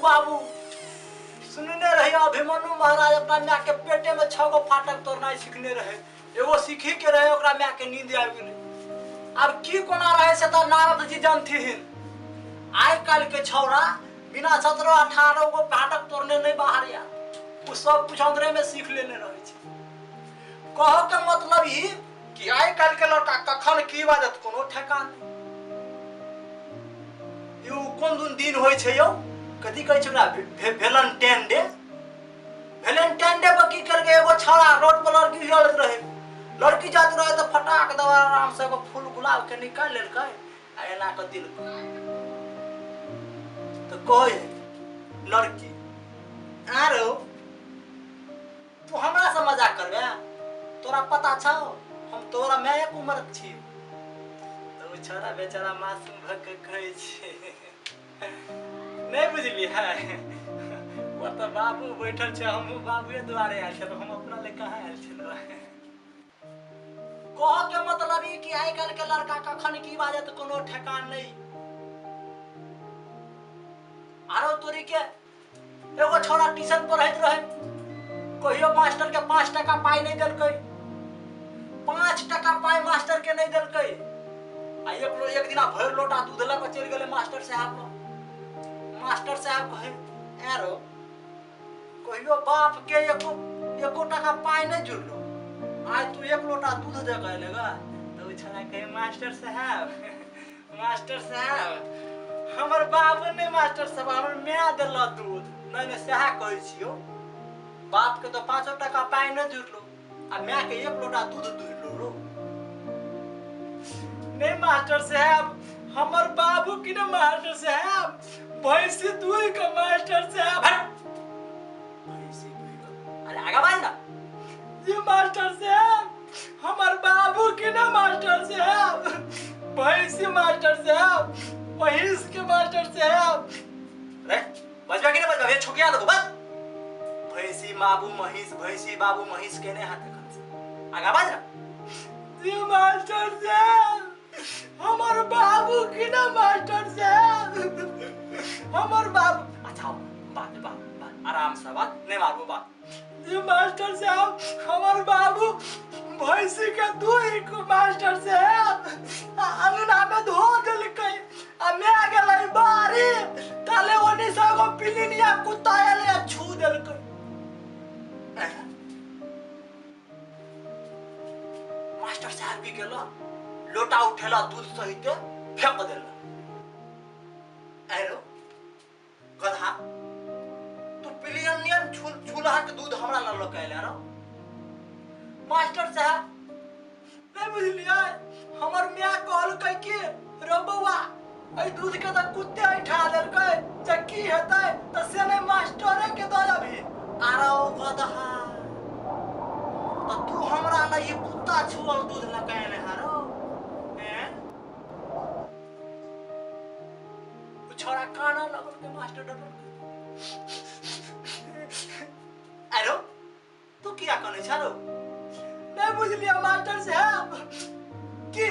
बाबू सुनने रही अभिमन्यु महाराज अपना माय के पेटे में 6 गो फाटक तोड़नाइ सीखने रहे। एगो सीखी के रहे, ओकरा माय के नींद आबि गेलै। आब की कोना रहे से तऽ नारद जी जानथिन। आइ काल्हि के छौड़ा बिना 17 18 गो फाटक तोड़ने नहीं बाहर आयत, ओ सब कुछ अंदरे में सीख लेने रहे छै। कह के मतलब ई कि आइ काल्हि के लड़का कखन की बाजत कोनो ठेकान नहि। यौ कोन दुन दिन होइ छै यौ, कथी कहै छै ओकरा, वेलेंटाइन डे। वेलेंटाइन डे पर की केलकै, एगो छौड़ा रोड पर लड़की चलैत रहे, लड़की जात रहे तऽ फटाक दबा आराम से एगो फूल गुलाब के निकालि लेलकै आ एना कऽ देलकै। तऽ कहै लड़की, आरो तू हमरा से मजाक करबे, तोरा पता छौ हम तोरा मायक उम्र के छी। तऽ ओ छौड़ा बेचारा मासूम भऽ के कहै छै, नहि बुझलियै, ओ तऽ बाबू बैठल छै, हमहूँ बाबुए दुआरे आयल छलहुँ, हम अपना लए कहाँ आयल छलहुँ। कहऽ के मतलब ई कि आइ काल्हि के लड़का कखन की बाजत कोनो ठेकान नहि। आरो तोरी के एगो छौड़ा ट्यूशन पढ़ैत रहे, कहियो मास्टर के 5 टका पाइ नहि देलकै, 5 टका पाइ मास्टर के नहि देलकै। आ एक दिना भरि लोटा दूध लऽ कऽ चलि गेलै मास्टर साहब लग। मास्टर साहब कहै, एरो कहियो बाप के एको टका पाइ नहि जुड़लो, आइ तू 1 लोटा दूध दऽ कऽ एले गा। तऽ ओ छौड़ा कहै, मास्टर साहब, मास्टर साहब हमर बाबू नहि, मास्टर साहब हमर माय देलक दूध। नहि नहि सएह कहै छियौ, बाप के तऽ 5 टका पाइ नहि जुड़लो आ माय के 1 लोटा दूध जुड़लो रो। नहीं मास्टर साहब हमर बाबू की ना मास्टर साहब भैंसी दूध के मास्टर साहब। भैंसी दूध के, अरे आगा बाज ना। जी मास्टर साहब हमर बाबू की ना मास्टर साहब भैंसी मास्टर साहब महीस के मास्टर साहब। अरे बजबा की ना बजबा, ये छुकिया देबो बस। भैंसी बाबू महीस, भैंसी बाबू महीस केने हाथ एखन से, आगा बाज ना। जी मास्टर साहब हमर बाबू की ना मास्टर साहब हमर बाबू। अच्छा बात बात बात आराम से बात, नहीं मारबो बात। जी मास्टर साहब हमर बाबू भैंसी के दूध को मास्टर साहब अंगना में धो देलकै आ मैं गेलै बारी, ताले ओनी से एगो पिलिनिया कुत्ता एलै आ छू देलकै। मास्टर साहब की केलक, लोटा उठेला दूध सहित फेंक देलक। आरो गधा तू पिलियन छुलहा के दूध हमरा लग लऽ के आयल रहो। मास्टर साहब नहीं बुझलियै, हमर माय कहलकै कि रो बौआ एहि दूध के तऽ कुत्ते ऐठा देलकै, जे की हेतै तऽ से नहि मास्टरे के दऽ अभी। आरो गधा तऽ तू हमरा लग ई कुत्ता छुअल दूध लऽ के आयल हरो। हैं छोड़ा काना लगल के मास्टर डर। अरे तू किया कनै छ रो? नहीं बुझलियै मास्टर साहब की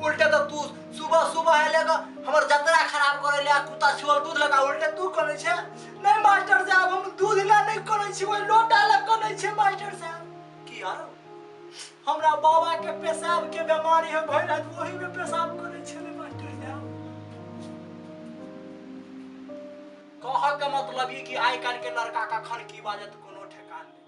उल्टे तो तू सुबह सुबह एले ग हमर जतरा खराब करे ले कुत्ता छुअल दूध लगा उल्टे तू कनै छ। नहीं मास्टर साहब हम दूध ला नहीं कनै छी, ओइ लोटा ला कनै छी मास्टर साहब। की यार हमरा बाबा के पेशाब के बीमारी है भरि रात ओही में पेशाब करै छलै मास्टर साहब। कह के मतलब ई कि आइ काल्हि के लड़का कखन की बाजत कोनो ठेकान नहि।